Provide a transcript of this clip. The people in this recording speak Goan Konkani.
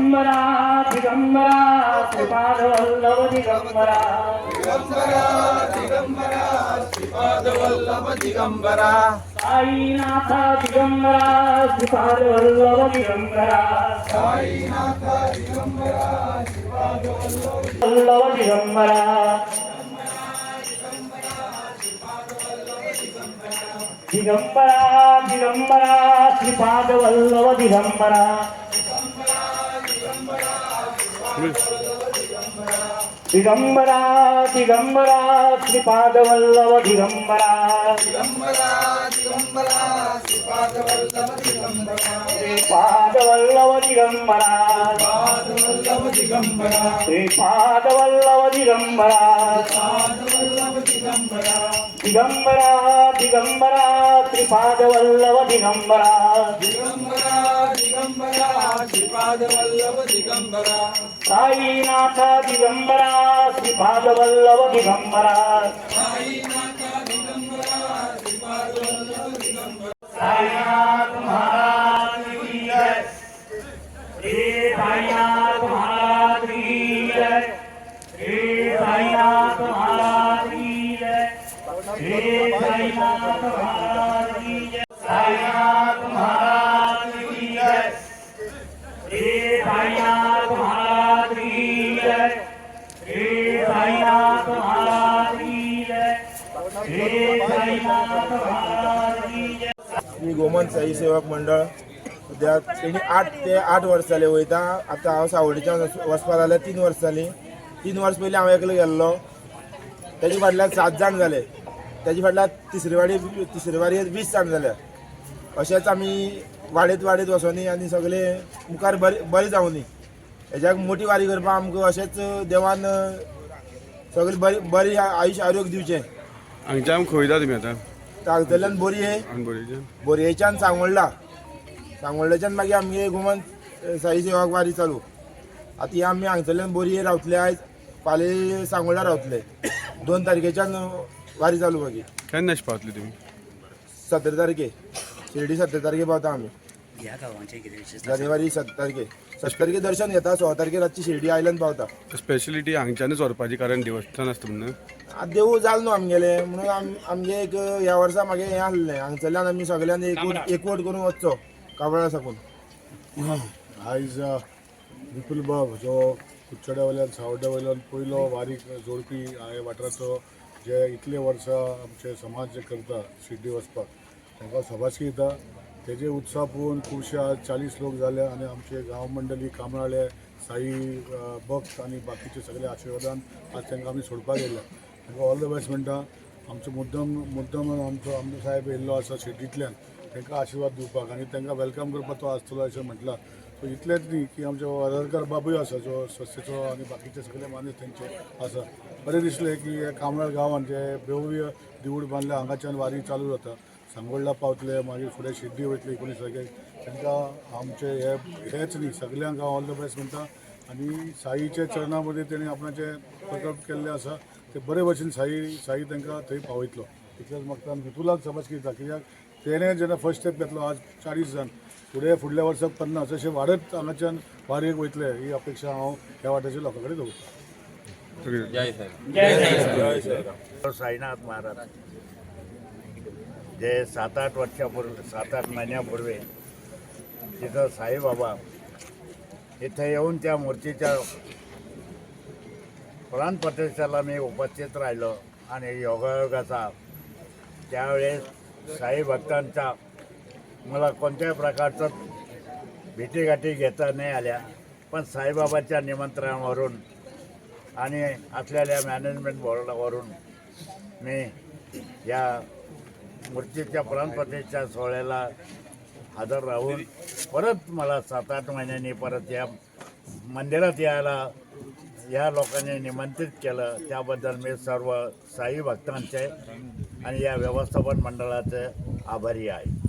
दिगंबरा दिगंबरा श्रीपादवल्लभ दिगंबरा. दिगंबरा दिगंबरा श्रीपादवल्लभ दिगंबरा. साईनाथ दिगंबरा श्रीपादवल्लभ दिगंबरा. साईनाथ दिगंबरा श्रीपादवल्लभ. वल्लभ दिगंबरा. दिगंबरा दिगंबरा श्रीपादवल्लभ दिगंबरा. दिगंबरा दिगंबरा श्रीपादवल्लभ दिगंबरा. दिगंबरा दिगंबरा श्रीपादवल्लभ दिगंबरा. श्रीपादवल्लभ दिगंबरा. पादवल्लभ दिगंबरा. श्रीपादवल्लभ दिगंबरा. पादवल्लभ दिगंबरा. दिगंबरा दिगंबरा श्रीपादवल्लभ दिगंबरा. दिगंबरा दिगंबरा श्रीपादवल्लभ दिगंबरा. साईनाथ दिगंबरा श्रीपादवल्लभ दिगंबरा. साईनाथ दिगंबरा श्रीपादवल्लभ दिगंबरा. साईनाथ महाराज की जय. श्री साईनाथ महाराज की जय. श्री साईनाथ महाराज की जय. श्री साईनाथ महाराज की जय. साईनाथ महाराज की जय. श्री साईनाथ महाराज की जय. श्री साईनाथ महाराज की जय. श्री साईनाथ महाराज की जय. श्री गोमंत साई सेवक मंडळ सद्या तेणी 8 ते 8 वर्स जाले वयता. आतां हांव सावडीच्यान वचपा जाल्यार 3 वर्स जालीं. 3 वर्स पयलीं हांव एकलो गेल्लो. तेजे फाटल्यान 7 जाण जाले. तेजे फाटल्यान तिसरे वाडी तिसरे वाडयेर 20 जाण जाले. अशेंच आमी वाडयत वाडयत वचोनी आनी सगळे मुखार बरें बरें जावनी. हेज्याक मोठी वारी करपाक आमकां अशेंच देवान सगळें बरी बरी आयुश्य आरोग्य दिवचें. हांगच्यान खंय वयता तुमी आतां? तागतल्यान बोरये. आनी बोरयेच्यान? बोरयेच्यान सांगोल्डा, सांगोल्डाच्यान मागीर आमगे गोमंत साई सेवाक वारी चालू. आतां ही आमी हांगसरल्यान बोरये रावतले आयज, फाल्यां सांगोल्डा रावतले. 2 तारखेच्यान वारी चालू मागीर. केन्ना अशें पावतले तुमी? 17 तारखे शिर्डी, 17 तारखे पावता आमी. ह्या गांवांचें कितें विशेश? जानेवारी 17 तारखे, 17 तारखे दर्शन घेता, 16 तारखे रातची शिर्डी आयल्यान पावता. स्पेशलिटी हांगच्यानूच व्हरपाची कारण देवस्थान आसता म्हणून? आतां देवूळ जालें न्हू आमगेलें, म्हणून आमगे एक ह्या वर्सा मागीर हें आसलें, हांगसरल्यान आमी सगळ्यान एकवट एकवट करून वचचो काबळा साकून. आयज विपुल बाब जो कुडचड्या वयल्यान सावड्ड्या वयल्यान पयलो वारीक जोडपी ह्या वाठाराचो, जे इतले वर्सां आमचे समाज जे करता शिर्डी वचपाक, तांकां शबासकी दिता. तेजे उत्साह पळोवन खुबशे आज 40 लोक जाले आनी आमचे गांव मंडळी कामराळे साई भक्त आनी बाकीचे सगळे आशिर्वादान आज तांकां आमी सोडपाक येयल्या. तांकां ऑल the best म्हणटा. आमचो मुद्दम मुद्दम आमचो आमचो साहेब येयल्लो आसा शिर्डींतल्यान तांकां आशिर्वाद दिवपाक आनी तांकां welcome करपाक तो आसतलो अशें म्हटलां. सो इतलेंच न्ही की आमचो वरदकर बाबूय आसा जो संस्थेचो आनी बाकीचे सगळे मानेस्त तेंचे आसा. बरें दिसलें की हे कामराळ गांवान जे भव्य देवूळ बांदलें, हांगाच्यान वारी चालू जाता, सांगोल्डा पावतले, मागीर फुडें शिर्डी वयतले 19 तारखेक. तांकां आमचे हे हेच न्ही, सगल्यांक हांव ऑल the best म्हणटा आनी साईच्या चरणामध्ये तेणी आपणाचे प्रकल्प केल्ले आसा ते बरे भशेन साई साई तांकां थंय पावयतलो इतलेंच म्हाका. विपुलाक समज दिता कित्याक तेणें जेन्ना फर्स्ट स्टेप घेतलो, आज 40 जाण, फुडें फुडल्या वर्साक 50 अशें वाडत हांगाच्यान वारयेक वयतले ही अपेक्षा हांव ह्या वाठाराच्या लोकां कडेन दवरतां. जय साईराम. साईनाथ महाराज जे 7-8 वर्षापूर्वी, 7-8 महिन्यापूर्वी तिथं साईबाबा इथे येऊन त्या मूर्तीच्या प्राणप्रतिष्ठेला मी उपस्थित राहिलो आणि योगायोगाचा त्यावेळेस साई भक्तांचा मला कोणत्याही प्रकारचं भेटीगाठी घेता नाही आल्या, पण साईबाबाच्या निमंत्रणावरून आणि असलेल्या मॅनेजमेंट बोर्डावरून मी या मूर्तीच्या प्राणप्रतिष्ठा सोहळ्याला हजर राहून परत मला 7-8 महिन्यांनी परत या मंदिरात यायला या लोकांनी निमंत्रित केलं, त्याबद्दल मी सर्व साई भक्तांचे आणि या व्यवस्थापन मंडळाचे आभारी आहे.